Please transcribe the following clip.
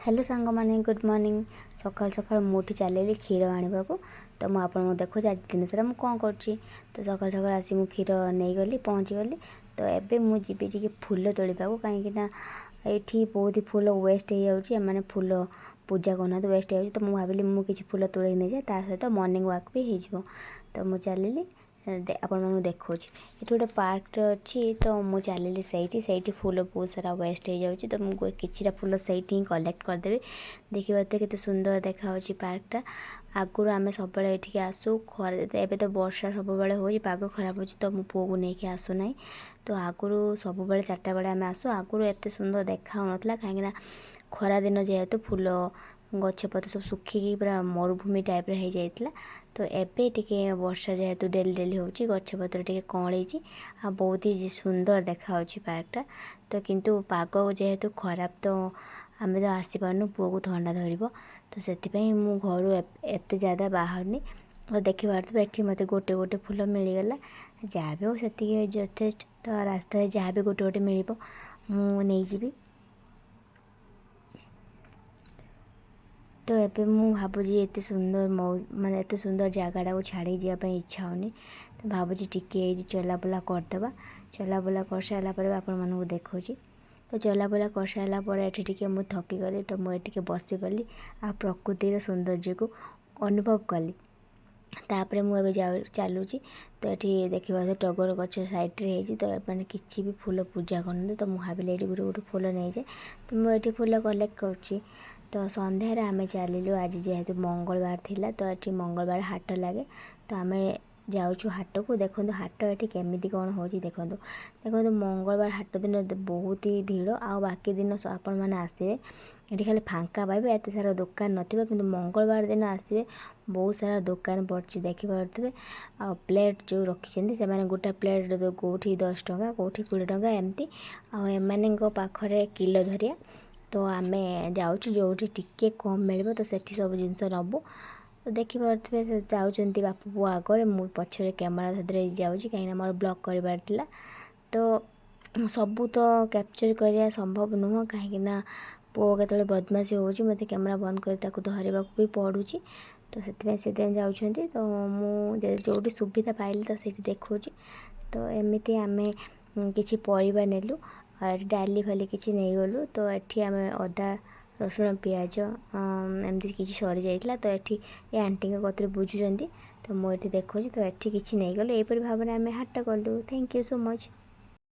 Hello ସାଙ୍ଗମାନେ, good morning. ସକାଳୁ ସକାଳୁ ମୁଁ ଉଠି ଚାଲିଲି କ୍ଷୀର ଆଣିବାକୁ। ତ ମୁଁ ଆପଣଙ୍କୁ ଦେଖାଉଛି ଆଜି ଦିନ ସାରା ମୁଁ କ'ଣ କରୁଛି। ତ ସକାଳୁ ସକାଳୁ ଆସି ମୁଁ କ୍ଷୀର ନେଇଗଲି, ପହଞ୍ଚିଗଲି। ତ ଏବେ ମୁଁ ଯିବି ଟିକେ ଫୁଲ ତୋଳିବାକୁ, କାହିଁକିନା ଏଇଠି ବହୁତ ଫୁଲ ୱେଷ୍ଟ ହେଇଯାଉଛି। ଏମାନେ ଫୁଲ ପୂଜା କରୁନାହାନ୍ତି, ୱେଷ୍ଟ ହେଇଯାଉଛି। ତ ମୁଁ ଭାବିଲି ମୁଁ କିଛି ଫୁଲ ତୋଳେଇ ନେଇଯାଏ, ତା ସହିତ ମର୍ଣ୍ଣିଂ ୱାକ୍ ବି ହେଇଯିବ। ତ ମୁଁ ଚାଲିଲି, ଆପଣମାନଙ୍କୁ ଦେଖାଉଛି। ଏଠି ଗୋଟେ ପାର୍କଟେ ଅଛି, ତ ମୁଁ ଚାଲିଲି ସେଇଠି। ସେଇଠି ଫୁଲ ବହୁତ ସାରା ୱେଷ୍ଟ ହେଇଯାଉଛି, ତ ମୁଁ କିଛିଟା ଫୁଲ ସେଇଠି ହିଁ କଲେକ୍ଟ କରିଦେବି। ଦେଖିପାରୁଥିବେ କେତେ ସୁନ୍ଦର ଦେଖାଯାଉଛି ପାର୍କଟା। ଆଗରୁ ଆମେ ସବୁବେଳେ ଏଠିକି ଆସୁ ଖରା, ଏବେ ତ ବର୍ଷା ସବୁବେଳେ ହେଉଛି, ପାଗ ଖରାପ ହେଉଛି, ତ ମୁଁ ପୁଅକୁ ନେଇକି ଆସୁନାହିଁ। ତ ଆଗରୁ ସବୁବେଳେ 4ଟା ବେଳେ ଆମେ ଆସୁ। ଆଗରୁ ଏତେ ସୁନ୍ଦର ଦେଖା ହେଉନଥିଲା, କାହିଁକିନା ଖରାଦିନ ଯେହେତୁ ଫୁଲ ଗଛପତ୍ର ସବୁ ଶୁଖିକି ପୁରା ମରୁଭୂମି ଟାଇପ୍ର ହେଇଯାଇଥିଲା। ତ ଏବେ ଟିକେ ବର୍ଷା ଯେହେତୁ ଡେଲି ଡେଲି ହେଉଛି, ଗଛପତ୍ର ଟିକେ କଅଁଳିଛି ଆଉ ବହୁତ ହି ସୁନ୍ଦର ଦେଖାଯାଉଛି ପାର୍କଟା। ତ କିନ୍ତୁ ପାଗ ଯେହେତୁ ଖରାପ, ତ ଆମେ ତ ଆସିପାରୁନୁ, ପୁଅକୁ ଥଣ୍ଡା ଧରିବ, ତ ସେଥିପାଇଁ ମୁଁ ଘରୁ ଏତେ ଜାଦା ବାହାରୁନି। ଆଉ ଦେଖିପାରୁଥିବେ ଏଠି ମୋତେ ଗୋଟେ ଗୋଟେ ଫୁଲ ମିଳିଗଲା, ଯାହା ବି ହଉ ସେତିକି ଯଥେଷ୍ଟ। ତ ରାସ୍ତାରେ ଯାହା ବି ଗୋଟେ ଗୋଟେ ମିଳିବ ମୁଁ ନେଇଯିବି। ତ ଏବେ ମୁଁ ଭାବୁଛି ଏତେ ସୁନ୍ଦର ମାନେ ଏତେ ସୁନ୍ଦର ଜାଗାଟାକୁ ଛାଡ଼ିକି ଯିବା ପାଇଁ ଇଚ୍ଛା ହେଉନି। ତ ଭାବୁଛି ଟିକେ ଏଇଠି ଚଲାବୁଲା କରିଦେବା। ଚଲାବୁଲା କରିସାରିଲା ପରେ ଆପଣମାନଙ୍କୁ ଦେଖାଉଛି। ତ ଚଲାବୁଲା କରିସାରିଲା ପରେ ଏଠି ଟିକେ ମୁଁ ଥକିଗଲି, ତ ମୁଁ ଏଠି ଟିକେ ବସିଗଲି ଆଉ ପ୍ରକୃତିର ସୌନ୍ଦର୍ଯ୍ୟକୁ ଅନୁଭବ କଲି। ତାପରେ ମୁଁ ଏବେ ଚାଲୁଛି। ତ ଏଠି ଦେଖିବା ଟଗର ଗଛ ସାଇଡ଼୍ରେ ହେଇଛି, ତ ଏମାନେ କିଛି ବି ଫୁଲ ପୂଜା କରୁନାହାନ୍ତି। ତ ମୁଁ ଭାବିଲି ଏଇଠି ଗୋଟେ ଗୋଟେ ଫୁଲ ନେଇଯାଏ, ତ ମୁଁ ଏଠି ଫୁଲ କଲେକ୍ଟ କରୁଛି। ତ ସନ୍ଧ୍ୟାରେ ଆମେ ଚାଲିଲୁ, ଆଜି ଯେହେତୁ ମଙ୍ଗଳବାର ଥିଲା, ତ ଏଠି ମଙ୍ଗଳବାର ହାଟ ଲାଗେ, ତ ଆମେ ଯାଉଛୁ ହାଟକୁ। ଦେଖନ୍ତୁ ହାଟ ଏଠି କେମିତି କ'ଣ ହେଉଛି। ଦେଖନ୍ତୁ ଦେଖନ୍ତୁ, ମଙ୍ଗଳବାର ହାଟ ଦିନ ବହୁତ ହି ଭିଡ଼, ଆଉ ବାକି ଦିନ ଆପଣମାନେ ଆସିବେ ଏଠି ଖାଲି ଫାଙ୍କା ପାଇବେ, ଏତେ ସାରା ଦୋକାନ ନଥିବ। କିନ୍ତୁ ମଙ୍ଗଳବାର ଦିନ ଆସିବେ, ବହୁତ ସାରା ଦୋକାନ ପଡ଼ିଛି, ଦେଖିପାରୁଥିବେ। ଆଉ ପ୍ଲେଟ୍ ଯେଉଁ ରଖିଛନ୍ତି ସେମାନେ, ଗୋଟେ ପ୍ଲେଟ୍ କେଉଁଠି 10 ଟଙ୍କା, କେଉଁଠି 20 ଟଙ୍କା ଏମିତି। ଆଉ ଏମାନଙ୍କ ପାଖରେ କିଲୋ ଧରିଆ। ତ ଆମେ ଯାଉଛୁ ଯେଉଁଠି ଟିକେ କମ୍ ମିଳିବ, ତ ସେଠି ସବୁ ଜିନିଷ ନେବୁ। ତ ଦେଖିପାରୁଥିବେ ସେ ଯାଉଛନ୍ତି ବାପ ପୁଅ ଆଗରେ, ମୁଁ ପଛରେ କ୍ୟାମେରା ଧରି ଯାଉଛି, କାହିଁକିନା ମୋର ବ୍ଲଗ୍ କରିବାର ଥିଲା। ତ ସବୁ ତ କ୍ୟାପଚର୍ କରିବା ସମ୍ଭବ ନୁହଁ, କାହିଁକିନା ପୁଅ କେତେବେଳେ ବଦମାସି ହେଉଛି, ମୋତେ କ୍ୟାମେରା ବନ୍ଦ କରି ତାକୁ ଧରିବାକୁ ବି ପଡ଼ୁଛି। ତ ସେଥିପାଇଁ ସେଥିପାଇଁ ଯାଉଛନ୍ତି। ତ ମୁଁ ଯେଉଁଠି ସୁବିଧା ପାଇଲି ତ ସେଇଠି ଦେଖାଉଛି। ତ ଏମିତି ଆମେ କିଛି ପରିବା ନେଲୁ, ଆଉ ଏଠି ଡାଲି ଫାଲି କିଛି ନେଇଗଲୁ। ତ ଏଠି ଆମେ ଅଦା ରସୁଣ ପିଆଜ ଏମିତି କିଛି ସରିଯାଇଥିଲା, ତ ଏଠି ଏ ଆଣ୍ଟିଙ୍କ କତିରେ ବୁଝୁଛନ୍ତି, ତ ମୁଁ ଏଠି ଦେଖାଉଛି। ତ ଏଠି କିଛି ନେଇଗଲୁ। ଏହିପରି ଭାବରେ ଆମେ ହାଟ କଲୁ। Thank you so much.